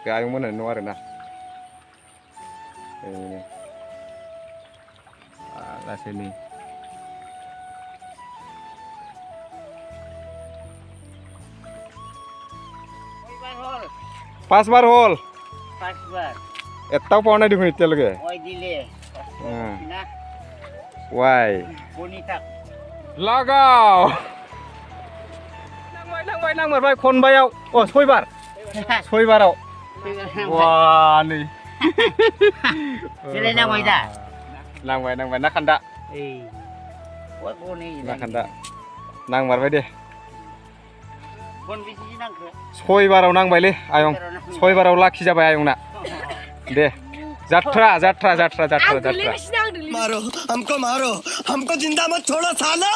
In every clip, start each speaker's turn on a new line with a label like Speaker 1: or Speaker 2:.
Speaker 1: बे आयंमोनहानो न' आरोना लासैनो पाँच बार हल एत्ताও পাওয়া নাই দেখুন এতিয়ালৈকে वाय लागाव नांबाय खनबायाव अ सयबाराव वा नै नांबाय ना खान्दा ना खान्दा नांमारबाय दे सयबाराव नांबायलै आयं सयबाराव लाखि जाबाय आयंना दे जात्रा
Speaker 2: मारो हमको जिंदा मत छोड़ो सालो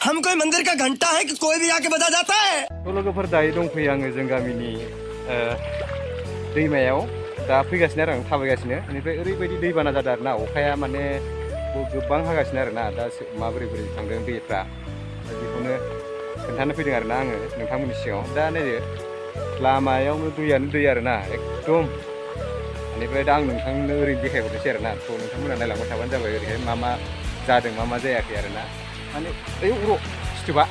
Speaker 2: हम कोई मंदिर का घंटा है कि कोई भी आके बजा जाता है
Speaker 1: लोगोफोर दायो दंफैयो आङो जों गामिनि दैमायाव दा फैगासिनो आरो आं थाबायगासिनो बेनिफ्राय ओरैबायदि दैबाना जादों आरोना अखाया माने गोबां हागासिनो आरोना दा माबोरै थांदों दैफ्रा बेखौनो खोन्थानो फैदों आरोना आङो नोंथांमोननि सिगाङाव दा नायदो लामायावनो दैयानो दै आरोना एकदम बेनिफ्राय दा आं नोंथांनो ओरैनो देखायहरनोसै आरोना थ' नोंथांमोना नायलांबाय थाबानो जाबाय ओरैहाय मा जादों मा जायाखै आरोना माने ओइ उर' सिथोबा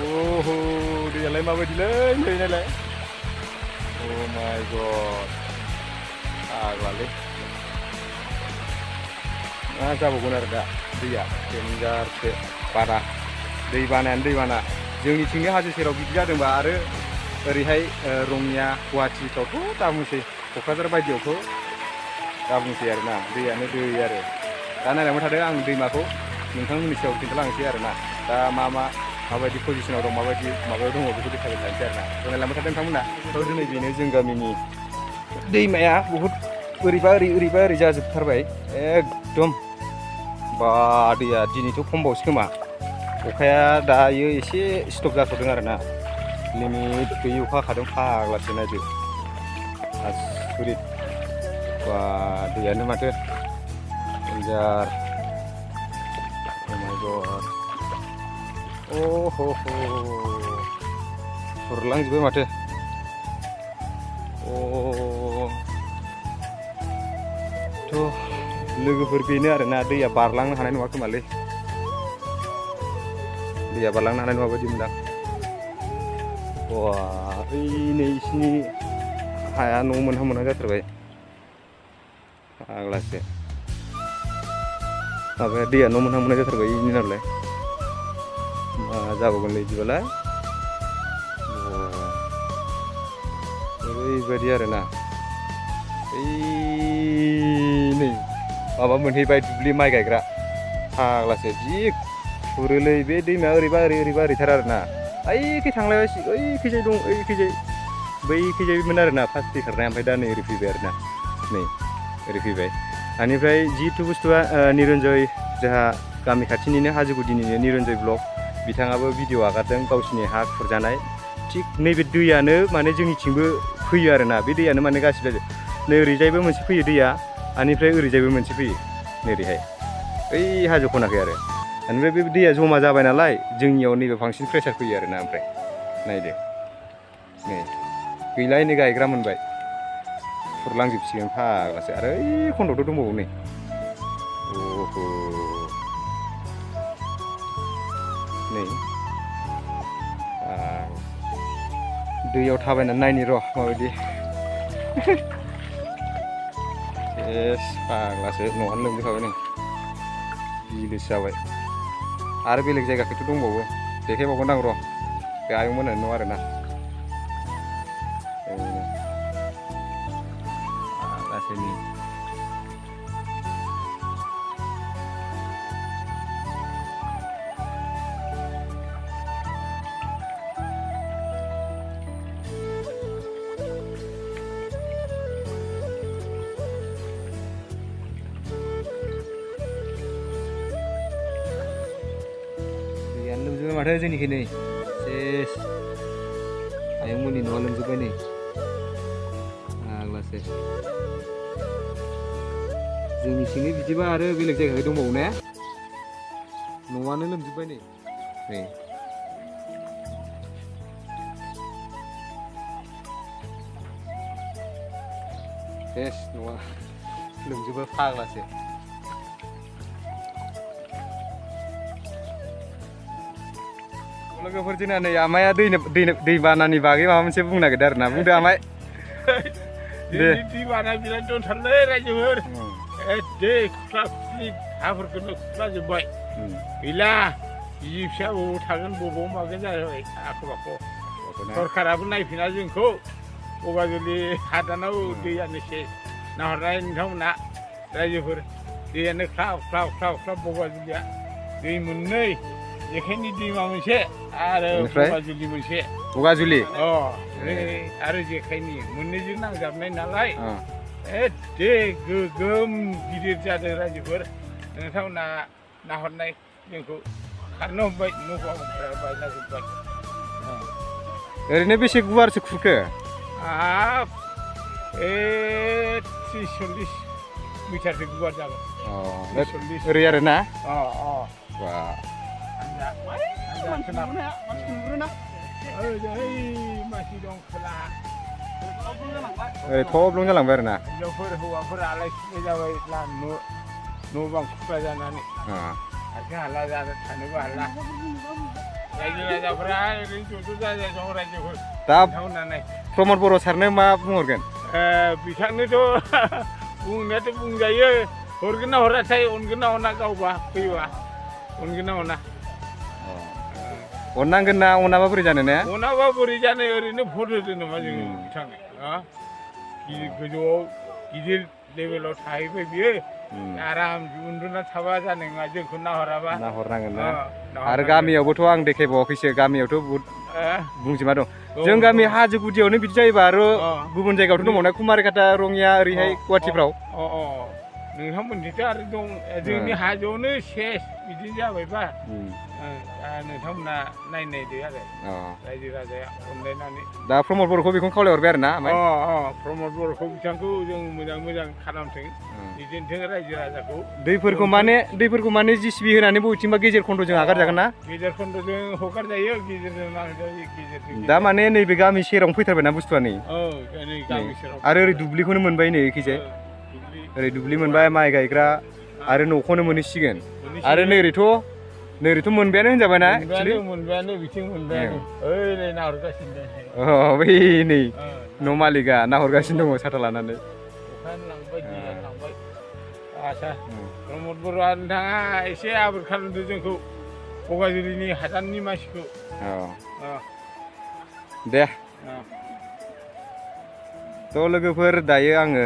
Speaker 1: ओह दैयालाय माबायदिलै नै नायलाय अ माय गड आगलालै मा जाबावगोन आरो दा दैया देन्जारसो बाना दैबाना जोंनिथिंनि हाजो सेराव बिदि जादोंबा आरो ओरैहाय रङिया गुवाहाटिफ्रावथ' दाबुंसै क'क्राझार बायदियावथ' दाबुंसै आरोना दैयानो दै आरो दा नायलांबाय थादों आं दैमाखौ नोंथांमोननि सायाव खिन्थालांसै आरोना दा माबायदि पजिसनाव दं माबायाव दङ बेखौ देखायबाय थानोसै आरोना नायलांबाय थादों नोंथांमोना थ' दिनै बेनो जों गामिनि दैमाया बहुद ओरैबा ओरै जाजोबथारबाय एकदम बा दैया दिनैथ' खमबावसो खोमा अखाया दायो एसे स्टप जाथ'दों आरोना लिमिट गैयि अखा हाखादों फाग्लासो नायदो आसुरित बा दैयानो माथो डेन्जार अ माय गड अह खुरलांजोबबाय माथो थ' लोगोफोर बेनो आरोना दैया बारलांनो हानाय नङा खोमालै दैया बारलांनो हानाय नङा बायदि मोनदां वा ओइ नै इसिनि हाया न' मोनहां जाथारबाय फाग्लासो माबाया दैया न' मोनहां जाथारबाय इनि नालाय मा जाबावगोनलै बिदिबालाय ओरैबायदि आरोना ओइ नै माबा मोनहैबाय दुब्लि माइ गायग्रा फाग्लासो जि खुरोलै बे दैमाया ओरैबा ओरैथार आरोना ओइखै थांलायबाय ओइखैजाय दं बैखैजायमोन आरोना फार्स्ट दै खारनाय ओमफ्राय दा नै ओरै फैबाय आरोना नै ओरै फैबाय बेनिफ्राय जिथु बुस्थुआ निरन्जय जोंहा गामि खाथिनिनो हाजो गुदिनिनो निरन्जय ब्लग बिथाङाबो भिडिअ आगारदों गावसिनि हा खुरजानाय थिग नैबे दैयानो माने जोंनिथिंबो फैयो आरोना बे दैयानो माने गासिबो नै ओरैजायबो मोनसे फैयो दैया बेनिफ्राय ओरैजायबो मोनसे फैयो नैरैहाय ओइ हाजो खनाखै आरो बेनिफ्राय बे दैया जमा जाबाय नालाय जोंनियाव नैबे बांसिन प्रेसार फैयो आरोना ओमफ्राय नायदो नै गैलायनो गायग्रा मोनबाय खुरलांजोबसिगोन फाग्लासो आरो ओइ खन्द'थ' दंबावो नै अह नै दैयाव थाबायनानै नायनि र' माबायदि एस फाग्लासो न'आनो लोमजोबखाबाय नै बिलोसो जाबाय आरो बेलेग जायगाखैथ' दंबावो देखायबावगोन आं र' बे आयंमोनहानो न' आरोना लासैनो लोमजोबबाय माथो जोंनिखै नै सेस आयंमोननि न'आ लोमजोबबाय नै फाग्लासो जोंनिथिंनो बिदिबा आरो बेलेग जायगाखै दंबावो ने न'आनो लोमजोबबाय नै सेस न'आ लोमजोबो फाग्लासो लोगोफोर जोंना नै आमाया दैबानानि बागै माबा मोनसे बुंनो नागिरदों आरो ना बुंदो आमाय
Speaker 3: दैबाना बिराद दंथारलै रायजोफोर दै खुख्ला खुख्लि हाफोरखौनो खुख्लाजोब्बाय गैला बिसि फिसा बबाव थागोन बबाव मागोन जाबाय आख' बाख' सरखाराबो नायफिना जोंखौ बगाजुलि हादानाव दैयानो सेस नाहरनाय नोंथांमोना रायजोफोर दैयानो ख्लाब ख्लाब ख्लाब ख्लाब बगाजुलिया दै मोननै जेखाइनि दैमा मोनसे आरो बगाजुलि मोनसे
Speaker 1: बगाजुलि
Speaker 3: आरो जेखाइनि मोननैजों नांजाबनाय नालाय दै गोगोम गिदिर जादों रायजोफोर नोंथांमोना नाहरनाय जोंखौ खारनो हमबाय न' बांफ्रा बायलाजोब्बाय
Speaker 1: ओरैनो बेसे गुवारसो खुरखो
Speaker 3: 30-40 मिटारसो गुवार जागोन
Speaker 1: ओरै आरो ना
Speaker 3: मानसि दं खोलाहा
Speaker 1: ओरै थब्लं जालांबाय आरो ना
Speaker 3: हिनजावफोर हौवाफोरा आलाय सिलाय जाबाय न' बां खुख्ला जानानै आथिं हाला जानो थानोबो हाला रायजो राजाफोरा ओरैनो ज' जाजाय दं रायजोफोर
Speaker 1: दा
Speaker 3: थांनानै
Speaker 1: प्रमद बर' सारनो मा बुंहरगोन
Speaker 3: बिथांनोथ' बुंनायाथ' बुंजायो हरगोन ना हराथाय अनगोन ना अना गावबा फैबा अनगोन ना अना
Speaker 1: अननांगोन ना अनाबा बोरै जानो ने
Speaker 3: अनाबा बोरै जानो ओरैनो भट होदो नामा जोङो बिथांनो गोजौआव गिदिर लेभेलाव थाहैबाय बियो आराम उन्दुना थाबा जानाय नङा जोंखौ नाहराबा
Speaker 1: नाहरनांगोन ना आरो गामियावबोथ' आं देखायबावाखैसो गामियावथ' बहुद बुंजोबा दं जों गामि हाजो गुदियावनो बिदि जायोबा आरो गुबुन जायगायावथ' दंबावना कुमारिघाटा रङिया ओरैहाय गुवाहाटिफ्राव
Speaker 3: नोंथांमोननिथ' आरो दं जोंनि हाजोआवनो सेस बिदि जाबायबा नोंथांमोना नायनायदो आरो रायजो राजाया अनलायनानै
Speaker 1: दा प्रमद बर'खौ बेखौनो खावलायहरबाय आरो ना
Speaker 3: प्रमद बर'खौ बिथांखौ जों मोजां खालामथों दैदेनथों रायजो राजाखौ
Speaker 1: दैफोरखौ माने जिसिबि होनानै बबेथिंबा गेजेर खन्द'जों हगारजागोन ना
Speaker 3: गेजेर खन्द'जों हगारजायो गेजेरजों नांजायो गेजेरजों
Speaker 1: दा माने नैबे गामि सेरावनो फैथारबाय ना बुस्थुआ नै
Speaker 3: गामि सेराव
Speaker 1: आरो ओरै दुब्लिखौनो मोनबाय नै एखिजाय ओरै दुब्लि मोनबाय माइ गायग्रा आरो न'खौनो मोनहैसिगोन आरो नैरैथ' मोनबायानो होनजाबाय ना
Speaker 3: मोनबायानो बिथिं मोनबायानो ओरै नाहरगासिनो दं
Speaker 1: बै नै न' मालिकआ नाहरगासिनो दङ साथा लानानै
Speaker 3: अखायानो लांबाय दैयानो लांबाय आच्छा प्रमद बर'आ नोंथाङा एसे आबोर खालामदो जोंखौ बगाजुलिनि हादाननि मानसिखौ
Speaker 1: दे थ' लोगोफोर दायो आङो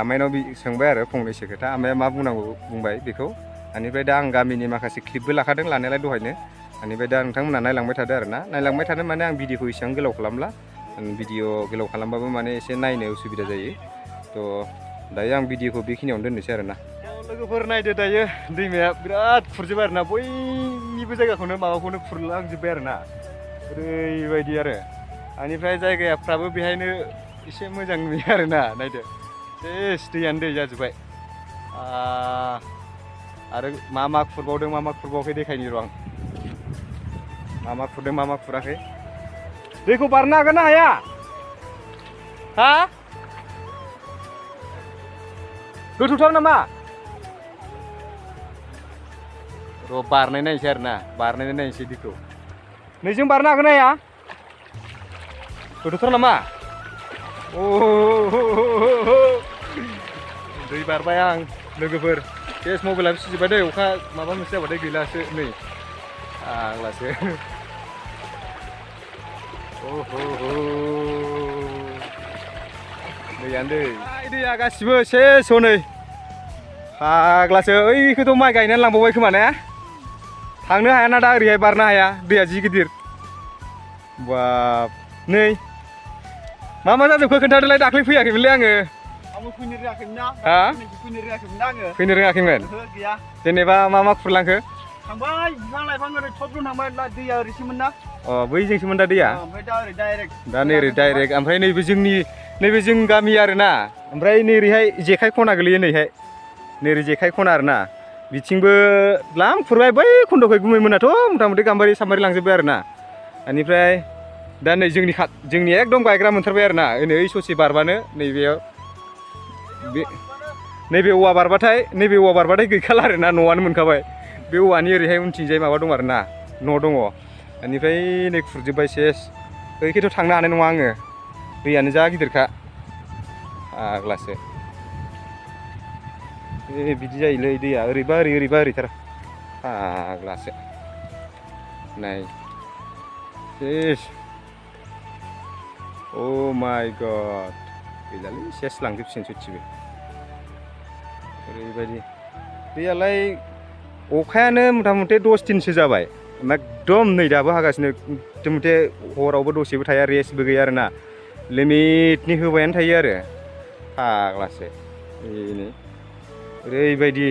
Speaker 1: आमाइनाव सोंबाय आरो फंनैसो खोथा आमाया मा बुंनांगौ बुंबाय बेखौ बेनिफ्राय दा आं गामिनि माखासे क्लिपबो लाखादों लानायालाय दहायनो बेनिफ्राय दा नोंथांमोना नायलांबाय थादो आरो ना नायलांबाय थानो माने आं भिडिअखौ एसेबां गोलाव खालामला भिडिअ गोलाव खालामबाबो माने एसे नायनो उसुबिदा जायो थ' दायो आं भिडिअखौ बेखिनियावनो दोननोसै आरो ना लोगोफोर नायदो दायो दैमाया बिराद खुरजोब्बाय आरो ना बयनिबो जायगाखौनो माबाखौनो खुरलांजोब्बाय आरो ना ओरैबायदि आरो बेनिफ्राय जायगाफ्राबो बेहायनो एसे मोजां नुयो आरो ना नायदो सेस दैयानो दै जाजोब्बाय आरो मा खुरबावदों मा खुरबावाखै देखायनि र' आं मा खुरदों मा खुराखै दैखौ बारनो हागोन ना हाया हा गोथौथार नामा र' बारनाय नायनोसै आरो ना बारनाय नायनोसै दैखौ नैजों बारनो हागोन ना हाया गोथौथार नामा दै बारबाय आं लोगोफोर केस मबाइलाबो सिजोब्बाय दै अखा माबा मोनसे जाबाथाय गैलासो नै आग्लासो दैयानो दैया गासिबो सेस हनै फाग्लासो ओइखौथ' माइ गायनानै लांबावबाय खोमा ने थांनो हायाना दा ओरैहाय बारनो हाया दैया जि गिदिर बाब नै मा जाजोबखो खोन्थादोलाय दाख्लै फैयाखैमोनलै आङो
Speaker 2: फैनो रोङाखैमोन ना
Speaker 1: फैनो रोङाखैमोन
Speaker 2: गैया
Speaker 1: जेनेबा मा खुरलांखो
Speaker 2: थांबाय बिफां लाइफां ओरै थबजों थांबाय दैया ओरैसोमोन ना
Speaker 1: बैजोंसोमोन दा दैया
Speaker 2: ओमफ्राय दा ओरै डाइरेक्ट
Speaker 1: ओमफ्राय नैबे जों गामि आरोना ओमफ्राय नैरैहाय जेखाइ खना गोलैयो नैहाय नैरै जेखाइ खना आरोना बिथिंबो लाम खुरबाय बै खन्द'खै गुमैमोनाथ' मथा मथि गाम्बारि साम्बारि लांजोब्बाय आरोना बेनिफ्राय दा नै जोंनि एकदम गायग्रा मोनथारबाय आरोना नै ससे बारबानो नैबेयाव नैबे औवा बारबाथाय गैखाला आरोना न'आनो मोनखाबाय बे औवानि ओरैहाय उनथिंजाय माबा दं आरोना न' दङ बेनिफ्राय नै खुरजोब्बाय सेस ओइखैथ' थांनो हानाय नङा आङो दैयानो जा गिदिरखा फाग्लासो बिदि जायोलै दैया ओरैबा ओरैथार फाग्लासो नाय सेस अ माय गड गैलालै सेस लांजोबसिगोन सयथिबो ओरैबायदि दैयालाय अखायानो मथा मथि 10 दिनसो जाबाय एकदम नै दाबो हागासिनो मथे हरावबो दसेबो थाया रेस्टबो गैया आरोना लिमिटनि होबायानो थायो आरो फाग्लासो बेनो ओरैबायदि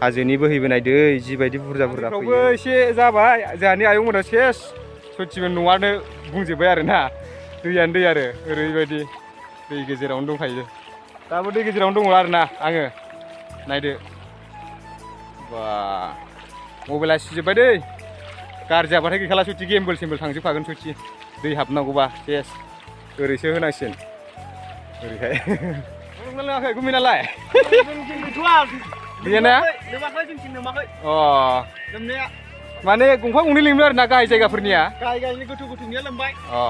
Speaker 1: हाजोनि बोहैबोनाय दै जिबायदि बुरजा फैयो एसे जाबाय जोंहानि आयंमोना सेस सयथिबो न'आनो बुंजोब्बाय आरोना दैयानो दै आरो ओरैबायदि दै गेजेरावनो दंखायो दाबो दै गेजेरावनो दङ आरोना आङो नायदो बा मबाइला सिजोब्बाय दै गाज्रि जाबाथाय गैखाला सयथि गेम्बोल सेम्बोल थांजोबखागोन सयथि दै हाबनांगौबा सेस ओरैसो होनांसिगोन ओरैहाय लोङाखै गुमैनालाय गैयाना अ माने गंफा गंनै लोमो आरोना गाहाय जायगाफोरनिया
Speaker 3: गाहाय गोथौनिया लोमबाय
Speaker 1: अ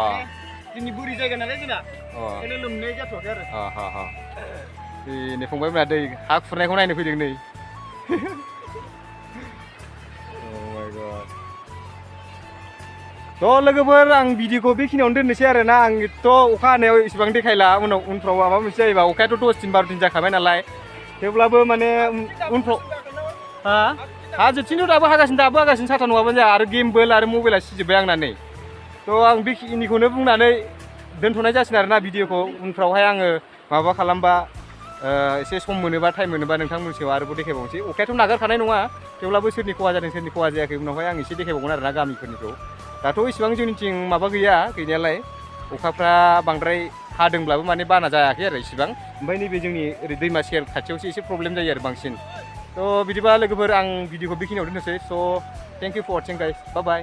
Speaker 3: जोंनि बोरि जायगा नालाय जोंना ओंखायनो लोमनाय जाथ'वाखै आरो
Speaker 1: बेनो फंबायमोना दै हा खुरनायखौ नायनो फैदों नै थ' लोगोफोर आं भिडिअखौ बेखिनियावनो दोननोसै आरोना आंथ' अखा हानायाव इसेबां देखायला उनफ्राव माबा मोनसे जायोबा अखायाथ' 10 दिन 12 दिन जाखाबाय नालाय थेवब्लाबो माने उनफ्राव हाजोथिंथ' दाबो हागासिनो साथा नङाबानो जाया आरो गेमबोल आरो मबाइला सिजोब्बाय आंना नै थ' आं बेखिनिखौनो बुंनानै दोनथ'नाय जासिगोन आरोना भिडिअखौ उनफ्रावहाय आङो माबा खालामबा एसे सम मोनोबा टाइम मोनोबा नोंथांमोननियाव आरोबाव देखायबावनोसै अखायाथ' नागारखानाय नङा थेवब्लाबो सोरनि खहा जादों सोरनि खहा जायाखै उनावहाय आं एसे देखायबावगोन आरोना गामिफोरनिखौ दाथ' इसेबां जोंनिथिं माबा गैया गैनायालाय अखाफ्रा बांद्राय हादोंब्लाबो माने बाना जायाखै आरो इसेबां ओमफ्राय नैबे जोंनि ओरै दैमा सेर खाथियावसो एसे प्रब्लेम जायो आरो बांसिन थ' बिदिबा लोगोफोर आं भिडिअखौ बेखिनियाव दोननोसै so' thank you for watching guys bye bye